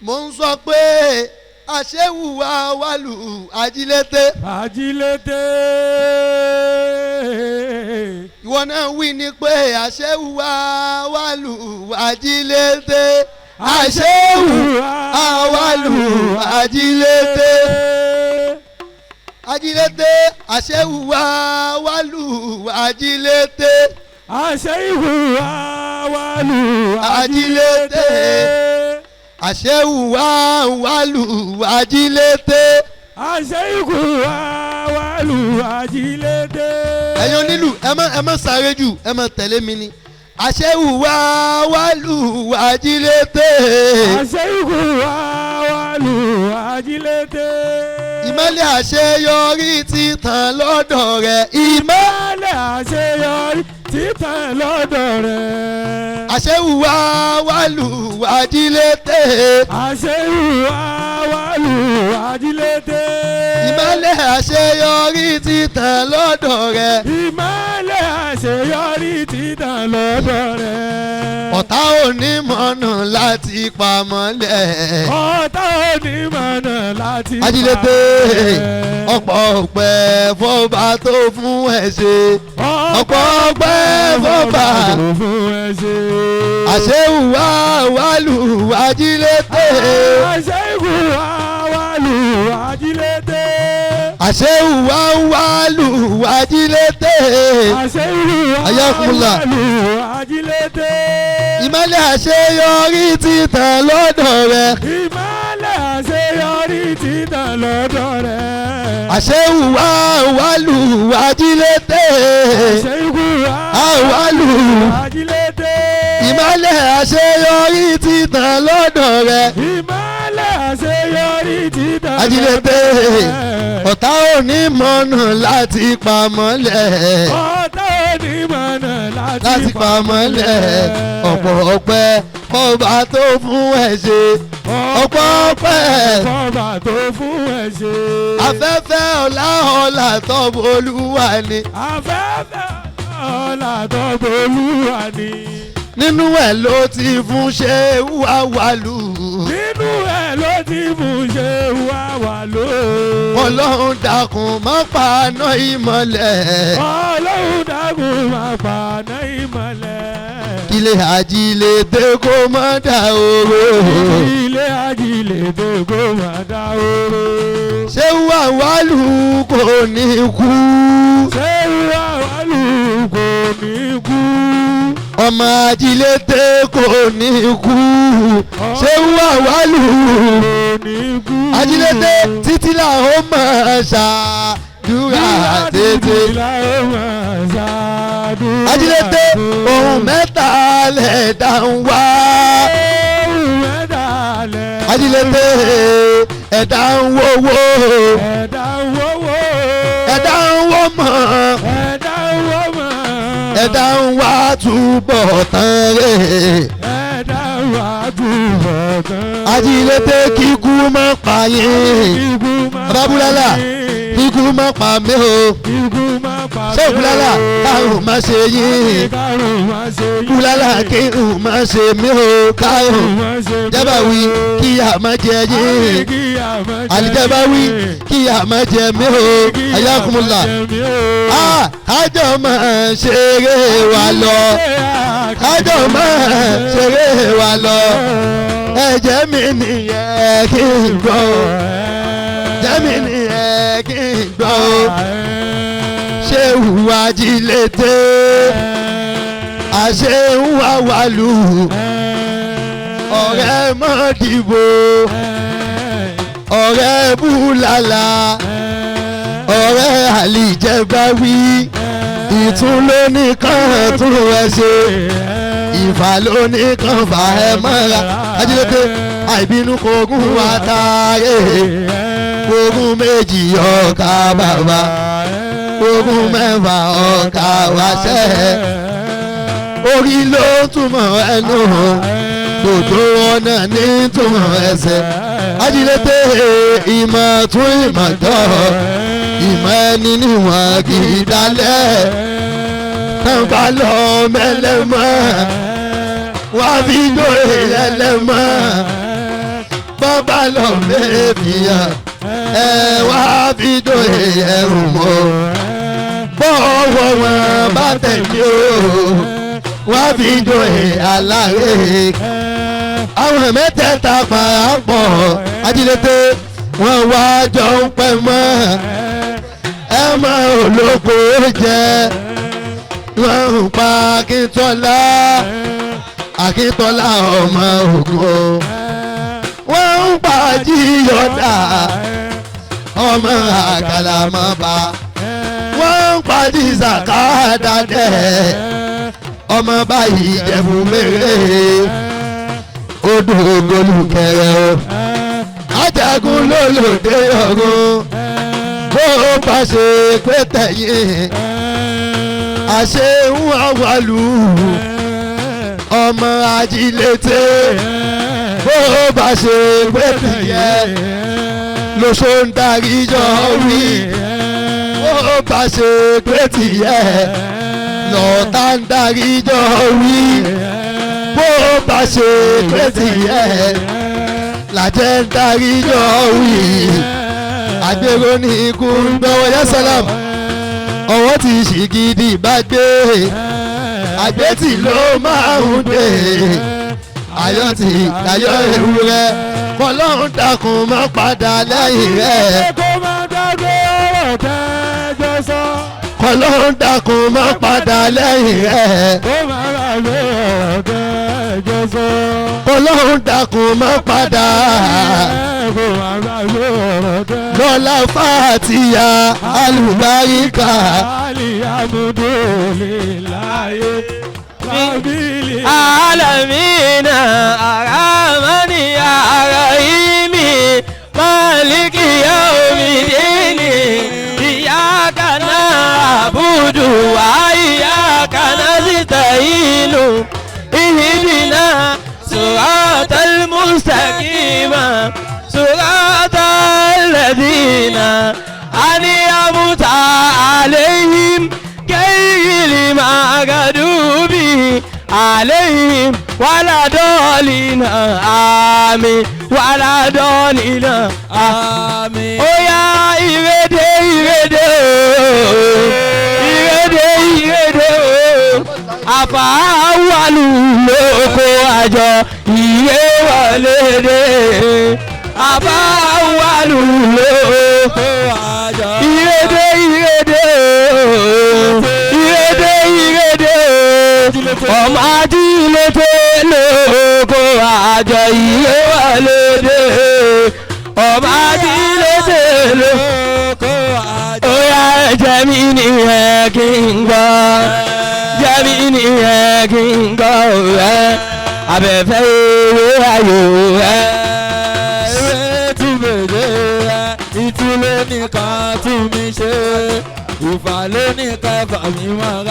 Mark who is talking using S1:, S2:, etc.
S1: Mo ń sọ pé àṣewùwà wàlù ajílété.
S2: Ajílété.
S1: Ìwọ náà wí ni pé àṣewùwà wàlù ajílété. Àṣewùwà wàlù ajílété. Ajílété àṣewùwà wàlù ajílété.
S2: Àṣewùwà wàlù
S1: ajílété. Àṣewùwà wàlù ajílété.
S2: Àṣewùwà wàlù ajílété.
S1: Ẹ̀yin onílù, ẹ má sáré jù, ẹ má tẹ̀lé mi ni. Àṣewùwà wàlù ajílété.
S2: Àṣewùwà wàlù ajílété.
S1: Ìmọ́lẹ̀ àṣeyọrí ti tàn lọ́dọ̀ rẹ̀.
S2: Ìmọ́lẹ̀ àṣeyọrí títàn lọ́dọ̀ rẹ̀.
S1: Àṣewùwà wàlù ajílété.
S2: Àṣewùwà wàlù ajílété.
S1: Ìmọ́lẹ̀ àṣeyọrí ti tàn lọ́dọ̀ rẹ̀.
S2: Ìmọ́lẹ̀ àṣeyọrí títàn lọ́dọ̀ rẹ̀.
S1: Ọ̀tá onímọ̀nà láti pamọ́lẹ̀.
S2: Ọ̀tá onímọ̀nà láti
S1: ajílété
S2: pamọ́lẹ̀.
S1: Ọ̀pọ̀ ọ̀pẹ fọba tó fún ẹ ṣe. Ọ̀pọ̀ ọ̀pẹ fọba
S2: tó fún ẹ ṣe.
S1: Àṣewùwà wàlù ajílété.
S2: Àṣewùwà wàlù ajílété.
S1: Àṣewùwà wàlù ajílété.
S2: Àṣewùwà
S1: Ayakunla.
S2: wàlù ajílété.
S1: Ìmọ́lẹ̀ àṣeyọrí ti tàn lọ́dọ̀ rẹ̀.
S2: Ìmọ́lẹ̀ àṣeyọrí títàn lọ́dọ̀ rẹ̀.
S1: Àṣewùwà wàlù ajílété.
S2: Àṣewùwà
S1: Àwálù.
S2: ajílété.
S1: Ìmọ́lẹ̀ àṣeyọrí ti tàn lọ́dọ̀ rẹ̀.
S2: Ìmọ́lẹ̀ àṣeyọrí títàn
S1: Ajílété.
S2: lọ́dọ̀ rẹ̀.
S1: Ọ̀tá onímọ̀nà láti pamọ́lẹ̀.
S2: Ọ̀tá onímọ̀nà
S1: láti pamọ́lẹ̀. Ọ̀pọ̀ ọ̀pẹ ọba tó fún ẹ ṣe. Ọ̀pọ̀ ọ̀pẹ.
S2: Ọba tó fún ẹ ṣe.
S1: Afẹ́fẹ́ ọ̀la ọ̀la tọ́bù olúwa ni.
S2: Afẹ́fẹ́ ọ̀la tó bolúwa ni.
S1: Nínú ẹ̀ ló ti fún ṣé wà wàlú.
S2: Nínú ẹ̀ ló ti mú ṣe wá wà ló.
S1: Ọlọ́run dákun má paná ìmọ̀lẹ̀.
S2: Ọlọ́run dákun máa pàná ìmọ̀lẹ̀.
S1: Ilé ajílété kó má dà oró.
S2: Ilé ajílété kó máa dá oró.
S1: Ṣé wà wàlú kò ní kú.
S2: Ṣé wà wàlú kò ní kú.
S1: Ọmọ ajílété kò ní kú. Ṣé wà wàlú.
S2: Kò ní kú.
S1: Ajílété títí làwọn máa ṣàdúrà tètè. Ajílété, ohun mẹ́ta lẹ̀dá ń wá. Ajílété, ẹ̀dá ń wówó.
S2: Ẹ̀dá ń wówó.
S1: Ẹ̀dá ń wọ́mọ̀.
S2: Ẹ̀dá ń wọ́mọ̀.
S1: Ẹ̀dá ń wá túbọ̀ tán rè.
S2: Ẹ̀dá ń wá túbọ̀ tán.
S1: Ajílété, kíkú má pa yín.
S2: Kíkú má
S1: Bàbá Búlálà,
S2: pa mí.
S1: Kíkú má pa mí o.
S2: Kíkú má pa mí
S1: Ṣé Búlálà, kárùn má ṣe yín.
S2: Kárùn má ṣe yín.
S1: Búlálà, kírun má ṣe mí o. Kárùn
S2: má ṣe mí
S1: jẹ́bà wí
S2: o.
S1: kíyà má jẹ yín.
S2: Kíyà má jẹ
S1: Àlìjẹ́bá wí
S2: yín.
S1: kíyà má jẹ mí o. Ayakumula. Ah, kájọ máa ṣeré wa lọ. Kájọ máa ṣeré wa lọ. Ẹ̀jẹ̀ mi nìyẹn kí n gbọ́. Ẹ̀jẹ̀ mi nìyẹn kí n gbọ́. Ṣé hùwà jílété? Àṣé hùwà wàlú? Ọ̀rẹ́ mọ́ dìbò. Ọ̀rẹ́ búlàlà. Ọ̀rẹ́ àlìjẹba wí. Ìtún ló ní kàn tún ẹ ṣe. Ìfà ló ní kàn fà ẹ mọ́ra. Ajílété, àìbínú kogún wa táyé. Ogún méjì ọkà bàbá. Ogún mẹ́fà ọkà wáṣẹ́. Orí ló túmọ̀ ẹnu. Gbogbo ọ̀nà ní túmọ̀ ẹsẹ̀. Ajílété, ìmọ̀ tún ìmọ̀ jọ. Ìmọ̀ ẹni níwọ̀n kì í dalẹ̀. Tán bá lọ mẹ́lẹ́mọ́. Wá fi dóye lẹ́lẹ́mọ́. lọ mẹ́ẹ̀mìyàn ẹ wá fi dòye ẹrù mọ́ bọ́wọ́ wọn bá tẹ̀lé o wá fi dòye aláre àwọn mẹ́tẹ̀ẹ̀ta pàápọ̀ ajílété wọ́n wá jọ ń pẹ́ mọ́ ẹ mọ olóko jẹ wọ́n ń pa Akíntọ́lá Akíntọ́lá ọmọ Ògún wọ́n ń pa Jíyọ̀dá ọmọ Àkàlàmọ́ba wọ́n ń pa Jísàkádàdẹ́ ọmọ báyìí jẹ̀bù mẹ́rẹ́ odò ògbólùkẹrẹ o ajagun lólòdé ọ̀run bó bá ṣe pé tẹ̀yìn àṣẹ ń wàlú ọmọ ajílété bó bá ṣe pé tẹ̀yẹ lóṣó ń darí jọ wí bó bá ṣe pé tìyẹ lọ́tà ń darí jọ wí bó bá ṣe pé tìyẹ làjẹ́ ń darí jọ wí àgbèrò ní ikú ń gbọ́wọ́ yá sálàm ọwọ́ ti ṣì gidi bá gbé àgbẹ̀tì ló máa ń gbé ayọ̀ tí ayọ̀ ewúrẹ́ kọlọ́run dákun má padà lẹ́yìn rẹ̀
S2: Kó má gbàgbé ọ̀rọ̀ tẹ́jọ́ sọ.
S1: kọlọ́run dákun má padà lẹ́yìn rẹ̀
S2: Kó má gbàgbé ọ̀rọ̀ tẹ́jọ́ sọ.
S1: kọlọ́run dákun má padà
S2: Kó má gbàgbé ọ̀rọ̀ tẹ́jọ́
S1: lọ́la fàtíyà alùbáríkà.
S2: Alihamudulilayi. Rabili.
S3: Alamina aramani arahimi maliki yaumidini iyaka na'budu wa iyaka nasta'inu ihdina siratal mustaqima siratal ladina an'amta alayhim غير المغضوب عليهم ولا الضالين آمين ولا الضالين
S2: Àmín.
S3: Ó yá ìrèdè ìrèdè o ìrèdè ìrèdè o àfàwálù lóko àjọ ìrè wọlé dé àfàwálù lóko
S2: Àjọ.
S3: ìrèdè ìrèdè o ìrèdè ìrèdè o ọmọ ajílété lóko àjọ ìrè wọlé dé ọmọ ajílété lóko
S2: Kó àjọ.
S3: ó yá jẹ́ mi nìyẹn kí n gbọ́ jẹ́ mi nìyẹn kí n gbọ́ ẹ abẹ́fẹ́ ewé ayò ẹ.
S2: Ewé tún mèdè rẹ̀, ìtú ló nìkan tún mi ṣe, ìfà ló nìkan fà mí mọ́ra.